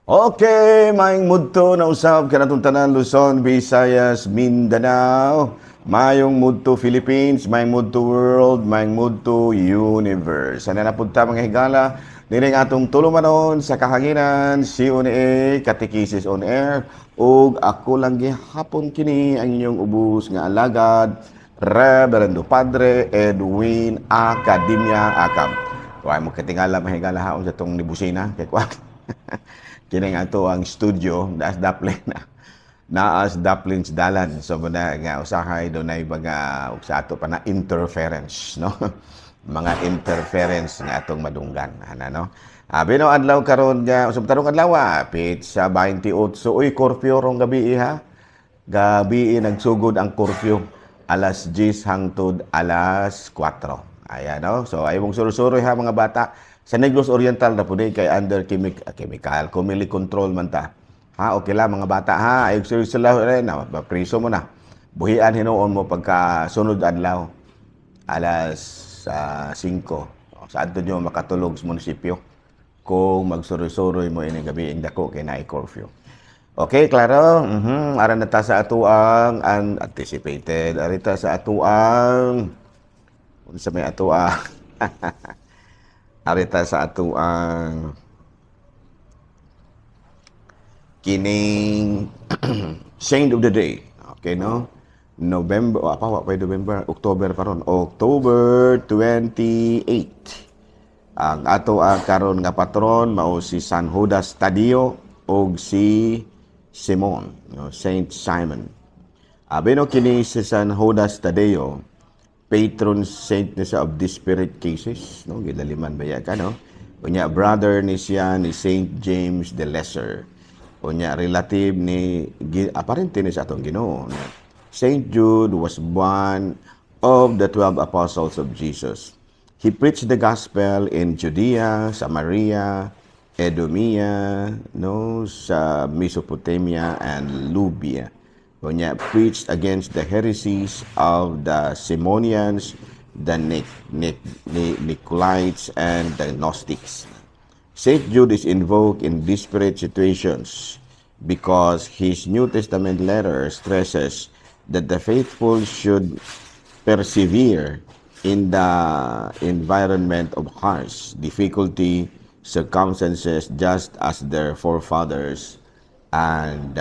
Okay, maayong mudto na usab kanatong tanan, Luzon, Visayas, Mindanao, maayong mudto Philippines, maayong mudto world, maayong mudto universe. Sana napunta, mga higala, nining atong tulumanon sa kahanginan, CONA, Katekisis on Air, ug ako lang gihapon kini ang inyong ubos nga alagad, Reverendo Padre Edwin Academia Acam. Wa mo katingala, mga higala, haon sa tong nibusina kay kuan. Kini nga ato ang studio naas daplin na naas daplin sa dalan, so muna nga usahay dunay mga ug sa ato pa na interference, no, mga interference nga atong madunggan ana, no. Abi no adlaw karon nga usab tarong adlaw, petsa 28. Uy, curfew rong gabi ha. Gabi nagsugod ang curfew, alas 10 hangtod alas 4. Ayan, no. So ay mong suro-suroy ha, mga bata. Sa Negros Oriental na pud kay under chemical comili control man ta. Ha, okay lang, mga bata, ha. Ay sila na priso mo na. Buhian hinuon mo pagka sunod adlaw alas 5. Sa adto nyo makatulog sa munisipyo kung magsuroy-suroy mo ini gabi ing dako kay naay curfew. Okay, klaro? Ara na ta sa atuang anticipated. Arita sa atuang unsa may atuang arita sa atuang kining Saint of the Day. Okay, no? November, oh, apa, wa pa November, October karon, October 28. Ang ato ang karon nga patron mao si San Judas Tadeo ug si Simon, no, Saint Simon. Abi no kini si San Judas Tadeo, patron saint ni siya of desperate cases, no, gilaliman ba ya ka, no? Unya brother ni siya ni Saint James the Lesser. Unya relative ni apparently ni sa atong Ginoo. No? Saint Jude was one of the 12 apostles of Jesus. He preached the gospel in Judea, Samaria, Idumea, no, sa Mesopotamia and Libya. Unya preached against the heresies of the Simonians, the Nicolaites, and the Gnostics. Saint Jude is invoked in desperate situations because his New Testament letter stresses that the faithful should persevere in the environment of harsh difficulty circumstances, just as their forefathers and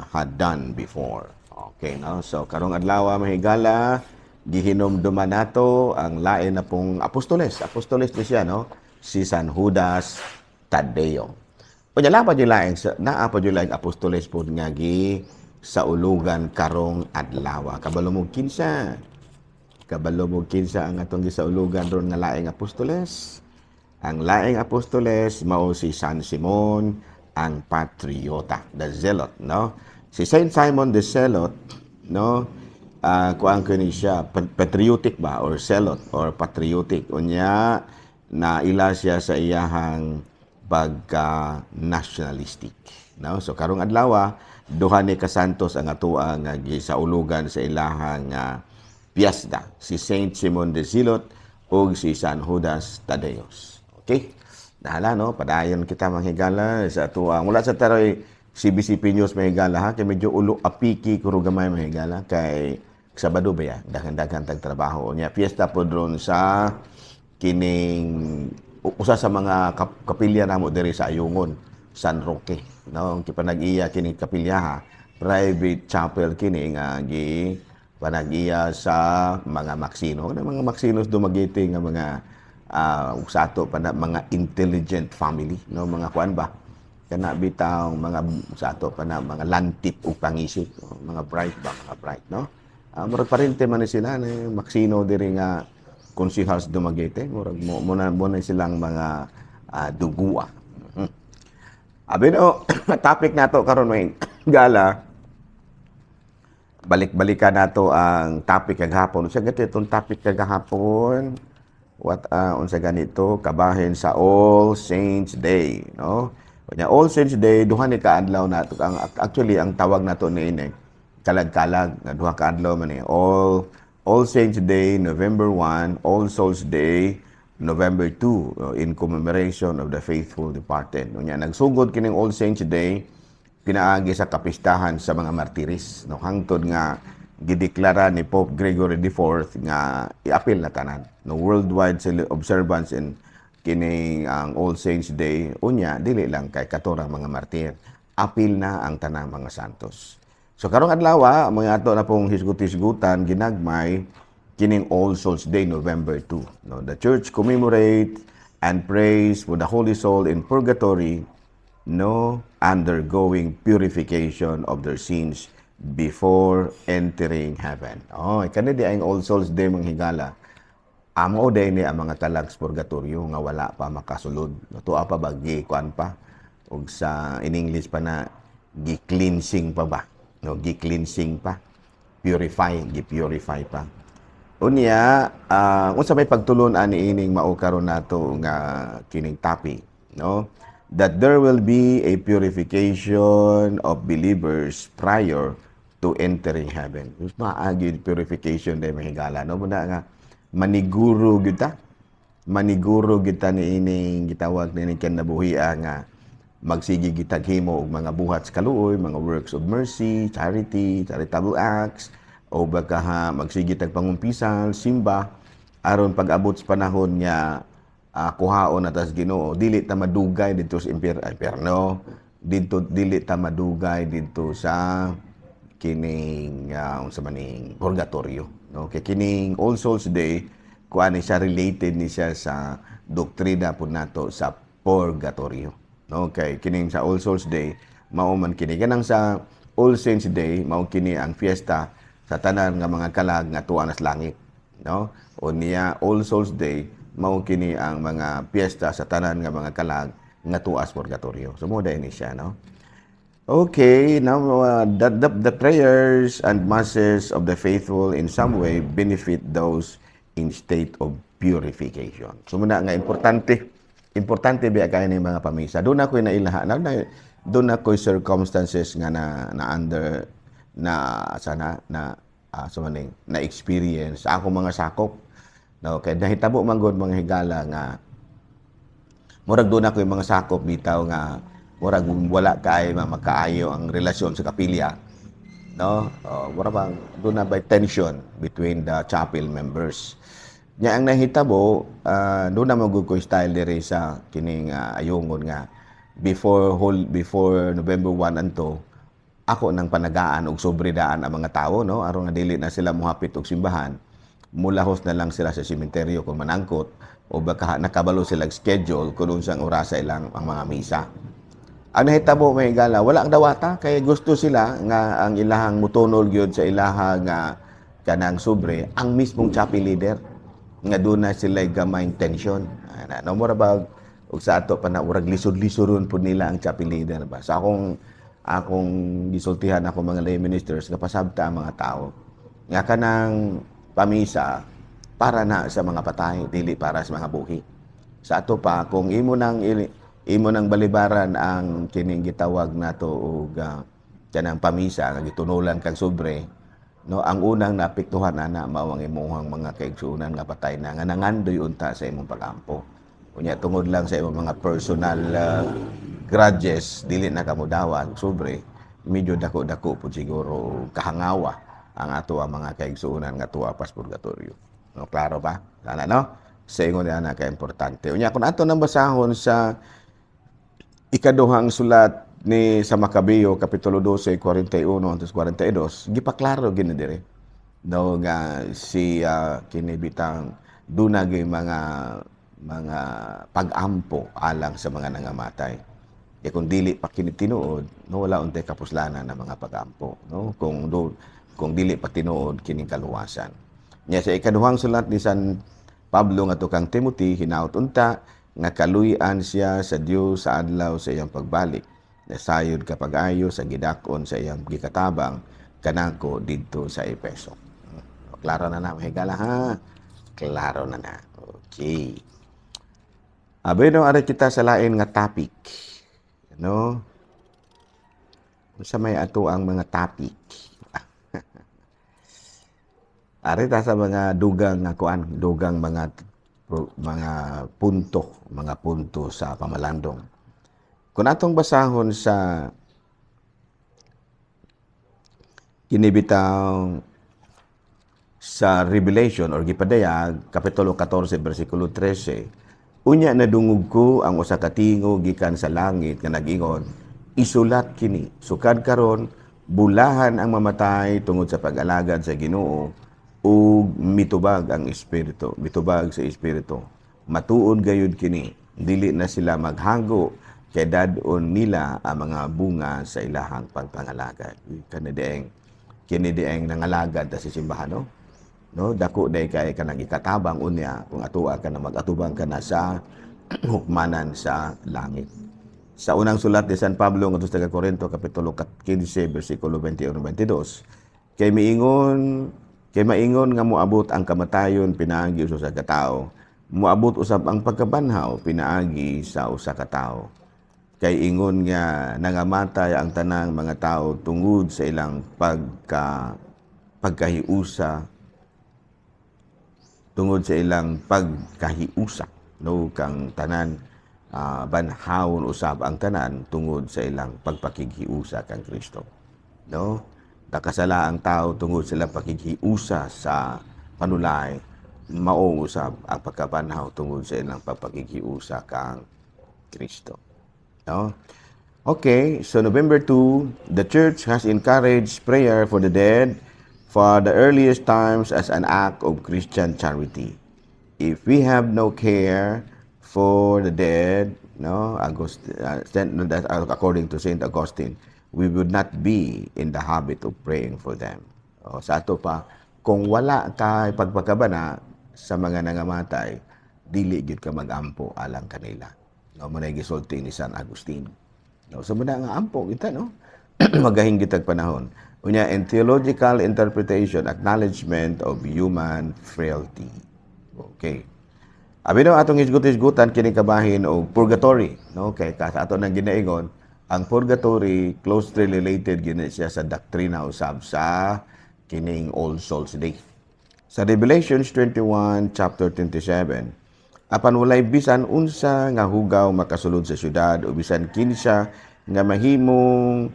had done before. Okay, no? So karong adlaw, mahigala, gihinumduman nato ang lain na pong apostoles. Apostoles ni siya, no? Si San Judas Tadeo. Unya naa pa jud laing naa pa jud laing apostoles pod nga gi saulugan karong adlaw. Kabalo mo kinsa? Kabalo mo kinsa ang atong gisaulugan ron nga laing apostoles? Ang laing apostoles mao si San Simon ang Patriota, the Zealot, no? Si Saint Simon the Zealot, no? Kuan ko ni siya, patriotic ba or zealot or patriotic. Unya naila siya sa iyahang pagka nationalistic, no? So karong adlaw, duha ni ka santos ang atoa nga gisaulugan sa ilahang piyesta, si Saint Simon the Zealot ug si San Judas Tadeus. Okay? Nahala, no, padayon kita, manghigala, sa atoang wala sa taroy CBCP News, mahigala, ha, kay medyo ulo apiki kuro gamay, mahigala, kay Sabado ba ya, daghan-daghan tag trabaho niya, fiesta po dron sa kining usa sa mga kapilya namo diri sa Ayungon, San Roque, no. Kipanag-iya kini kapilya ha, private chapel kini nga gi panag-iya sa mga Maksino, na mga Maksinos Dumaguete nga mga sa ato pa na mga intelligent family, no, mga kuan ba kana bitaw, mga sa ato pa na mga lantip ug pangisip, no? Mga bright ba, mga bright, no. Murag parente man ni sila ni Maksino diri nga konsihal sa Dumaguete, murag mo na silang mga dugua. Abi no, topic nato karon, may gala, balik-balikan nato ang topic kagahapon. Unsa gani itong topic kagahapon? What unsa ganito kabahin sa All Saints Day, no? Kunya All Saints Day, duha ni kaadlaw nato. Ang actually ang tawag nato niini kalag-kalag nga duha ka adlaw man ni. All Saints Day, November 1, All Souls Day, November 2 in commemoration of the faithful departed. Unya nagsugod kining All Saints Day pinaagi sa kapistahan sa mga martiris, no, hangtod nga gideklara ni Pope Gregory IV nga iapil na tanan, no, worldwide observance in kining ang All Saints Day. Unya dili lang kay katorang mga martir, apil na ang tanang mga santos. So karong adlaw, mga ato na pong hisgut-hisgutan ginagmay kining All Souls Day, November 2, no? The church commemorate and prays for the holy soul in purgatory, no, undergoing purification of their sins before entering heaven. Oh, kani di ang All Souls Day, mga higala. Amo day ni ang mga kalag sa purgatorio nga wala pa makasulod. Tuwa pa ba gi kuan pa ug sa in English pa na gi-cleansing pa ba? No, gi-cleansing pa. Purify, gi-purify pa. Unya, unsa may pagtulon ani ining mao karon nato nga kining topic, no? That there will be a purification of believers prior to entering heaven. Mas maagi purification day, mga higala, no? Muna nga maniguro gyud ta. Maniguro gyud ta ni ining gitawag nining kinabuhia nga magsige gitag himo og mga buhat sa kaluoy, mga works of mercy, charity, charitable acts, o baka ha, magsige tag pangumpisal, simba, aron pag-abot sa panahon nga kuhaon na tas Ginoo, dili ta madugay didto sa impierno, didto dili ta madugay didto sa kining unsa man ning purgatorio, no? Kay kining All Souls Day, kuan ni siya, related ni siya sa doktrina pud nato sa purgatorio, no? Kay kining sa All Souls Day, mao man kini kanang sa All Saints Day, mao kini ang fiesta sa tanan nga mga kalag nga tuwa na sa langit, no? O niya All Souls Day, mao kini ang mga piyesta sa tanan nga mga kalag nga tuwa sa purgatorio. So mo ni siya, no? Okay, now the prayers and masses of the faithful in some way benefit those in state of purification. So muna nga importante, importante biya kay ni mga pamisa. Doon ako'y nailaha, na doon ako'y circumstances nga na, na under na sana na so maning, na experience sa akong mga sakop. No, kay nahitabo man gud, mga higala, nga murag doon ako yung mga sakop bitaw nga murag wala kay makaayo ang relasyon sa kapilya, no? Oh, mura bang doon na by tension between the chapel members nya. Ang nahitabo, doon na magud ko style diri sa kining ayungon nga before November 1 anto ako nang panagaan og sobre daan ang mga tao, no, aron nga dili na sila mohapit og simbahan, mulahos na lang sila sa sementeryo kung manangkot o baka nakabalo sila og schedule kung unsang orasa ilang ang mga misa. Ang nahitabo, may gala, wala ang dawata kay gusto sila nga ang ilahang mutunol gyud sa ilaha nga kanang sobre ang mismong chapel leader nga doon na sila gamay tension. Ana, no, mura ba og sa ato pa na murag lisod-lisoron pud nila ang chapel leader ba. Sa akong gisultihan ako mga lay ministers nga pasabta ang mga tao nga kanang pamisa para na sa mga patay, dili para sa mga buhi. Sa ato pa, kung imo nang balibaran ang kining gitawag nato og kanang pamisa nga gitunulan kag sobre, no, ang unang naapektuhan ana mao ang imong mga kaigsuonan nga patay na nga nangandoy unta sa imong pagampo. Unya tungod lang sa imong mga personal grudges, dili na ka modawa sobre, medyo dako-dako pud siguro kahangawa ang ato ang mga kaigsuonan nga tuwa pas purgatorio. No, klaro ba? Ana, no? Sa ingon ana ka importante. Unya kung ato nang basahon sa ikaduhang sulat ni sa Makabeo kapitulo 12 41 hangtod 42, gipaklaro gini dire, no, nga si kini bitang duna gyud mga pag-ampo alang sa mga nangamatay. Kaya kung dili pa kini tinuod, no, wala untay kapuslanan ng mga pag-ampo, no, kung dili pa tinuod kining kaluwasan. Nya sa ikaduhang sulat ni San Pablo ngadto kang Timothy, hinaut unta nga kaluy-an siya sa Dios sa adlaw sa iyang pagbalik. Nasayod ka pag-ayo sa gidak-on sa iyang gikatabang kanako didto sa Epeso. Klaro na na, mahigala ha. Klaro na na. Okay. Abay no, ari kita sa lain nga topic. No? Unsa may ato ang mga topic? Ari ta sa mga dugang nga kuan, dugang mga mga punto sa pamalandong. Kung atong basahon sa kinibitaw sa Revelation or gipadayag kapitulo 14 bersikulo 13, "Unya nadungog ko ang usa ka tingog gikan sa langit nga nag-ingon, 'Isulat kini: Sukad karon bulahan ang mamatay tungod sa pag-alagad sa Ginoo.' Ug mitubag ang espiritu, mitubag sa espiritu, 'Matuod gayud kini.' Dili na sila maghago kay dad-on nila ang mga bunga sa ilahang pagpangalagad." Kani dieng kini dieng nangalagad ta sa simbahan, no? Dako day kay kanang ikatabang unya kung atua ka na mag-atubang ka na sa hukmanan sa langit. Sa unang sulat ni San Pablo ngadto sa taga Korinto, kapitulo 15 bersikulo 21 22, Kay maingon nga moabot ang kamatayon pinaagi sa usa ka tawo, moabot usab ang pagkabanhaw pinaagi sa usa ka tawo. Kay ingon nga nangamatay ang tanang mga tao tungod sa ilang pagkahiusa, tungod sa ilang pagkahiusa, no, kang tanan, banhawon usab ang tanan tungod sa ilang pagpakighiusa kang Kristo, no? Nakasala ang tao tungod sa ilang pakighiusa sa panulay, mao usab ang pagkabanhaw tungod sa ilang pagpakighiusa kang Kristo, no? Okay, so November 2, the Church has encouraged prayer for the dead for the earliest times as an act of Christian charity. If we have no care for the dead, no, according to Saint Augustine, we would not be in the habit of praying for them. O, sa ato pa, kung wala ka pagpakabana sa mga nangamatay, dili gyud ka magampo alang kanila. No, mao na gisulti ni San Agustin. No, so muna nga ampo kita, no? Magahing gitag panahon. Unya, in theological interpretation, acknowledgement of human frailty. Okay. Abi no atong hisgot-hisgutan kini kabahin og purgatory, no? Kay ka sa ato nang ginaingon, ang purgatory closely related gini siya sa doktrina usab sa kining All Souls Day. Sa Revelations 21 chapter 27, "Apan walay bisan unsa nga hugaw makasulod sa syudad o bisan kinsa nga mahimong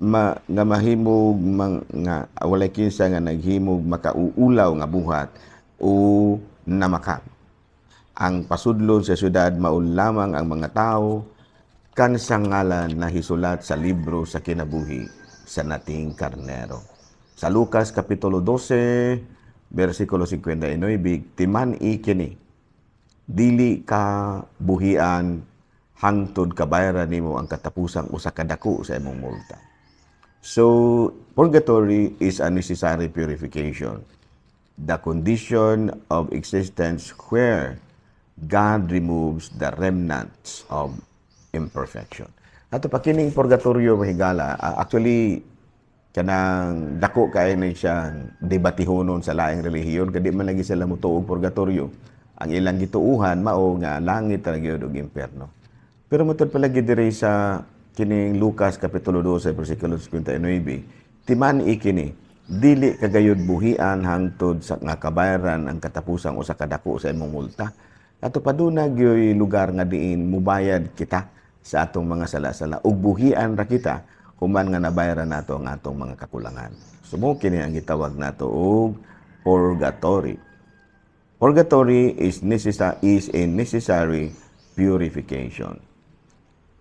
ma, nga mahimog mang, nga walay kinsa nga naghimog makauulaw nga buhat o namakak. Ang pasudlon sa syudad mao lamang ang mga tawo kansang ngalan nahisulat sa libro sa kinabuhi sa Nating Karnero." Sa Lucas Kapitulo 12, versikulo 59, "Timan-i kini, dili ka buhian hangtod kabayaran nimo ang katapusang usa ka dako sa imong multa." So, purgatory is a necessary purification, the condition of existence where God removes the remnants of imperfection. Ato pa kining purgatorio, mahigala, actually kanang dako kay ni siyang debatihonon sa laing relihiyon kay di man lagi sila motuo og purgatorio. Ang ilang gituuhan mao nga langit ra gyud ug impyerno. Pero mutod palagi diri sa kining Lucas kapitulo 12 bersikulo 59, "Timan-i kini, dili kagayod buhian hangtod sa nga kabayaran ang katapusang usa ka dako sa imong multa." Ato pa duna gyoy lugar nga diin mubayad kita sa atong mga sala-sala ug buhian ra kita human nga nabayaran nato ang atong mga kakulangan. So mo kini ang gitawag nato og purgatory. Purgatory is a necessary purification.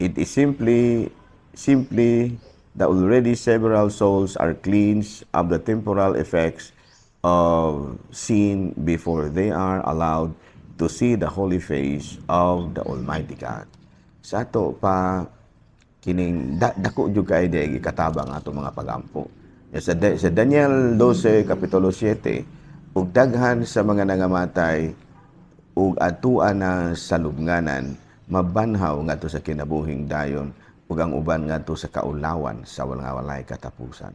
It is simply that already several souls are cleansed of the temporal effects of sin before they are allowed to see the holy face of the Almighty God. Sa ato pa kining dako jud kay di gikatabang ato mga pagampo. Sa Daniel 12 kapitulo 7, "Ug daghan sa mga nangamatay ug atua na sa lubnganan mabanhaw ngadto sa kinabuhing dayon ug ang uban ngadto sa kaulawan sa walay katapusan."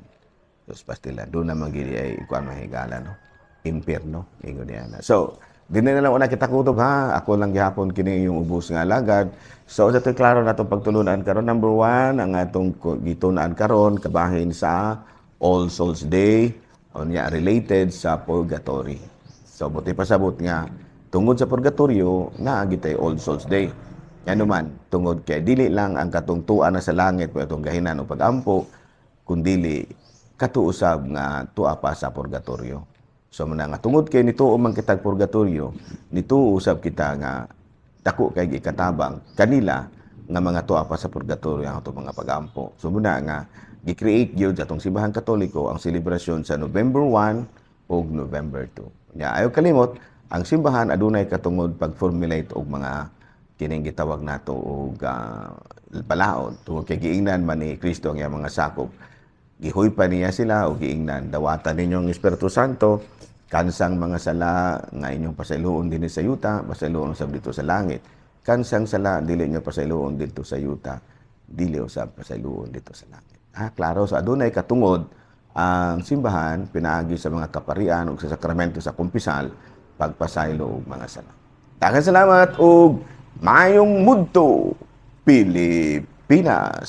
Dos pastila doon naman gini ay ikuan, mahigala, no, impierno ingon niya na. So dili na lang una kita kutob ha, ako lang gihapon kini yung ubos nga alagad. So sa to'y klaro na itong pagtulunan karon, number one, ang atong gitun-an karon kabahin sa All Souls Day unya related sa purgatory. So buti pasabot nga Tungod sa purgatorio, naa gitay All Souls Day. Ngano man, tungod kay dili lang ang katong tua na sa langit po atong gahinan o pagampo, kundili katuo usab nga tua pa sa purgatorio. So mao na nga tungod kay nituo man kitag purgatorio, nituo usab kita nga dako kay ikatabang kanila nga mga tua pa sa purgatorio ang atong mga pagampo. So mao na nga gi-create gyud sa atong Simbahang Katoliko ang selebrasyon sa November 1 ug November 2. Nya ayaw kalimot, ang simbahan adunay katungod pag-formulate og mga kining gitawag nato og balaod, tungod kay giingnan man ni Kristo ang iyang mga sakop, gihuypa niya sila o giingnan, "Dawatan ninyo ang Espiritu Santo, kansang mga sala nga inyong pasayloon dinhi sa yuta, pasayloon usab didto sa langit. Kansang sala dili nyo pasayloon didto sa yuta, dili usab pasayloon didto sa langit." Ha, klaro? So adunay katungod ang simbahan pinaagi sa mga kaparian ug sa sakramento sa kumpisal pagpasaylo og mga sala. Daghang salamat ug maayong mudto, Pilipinas.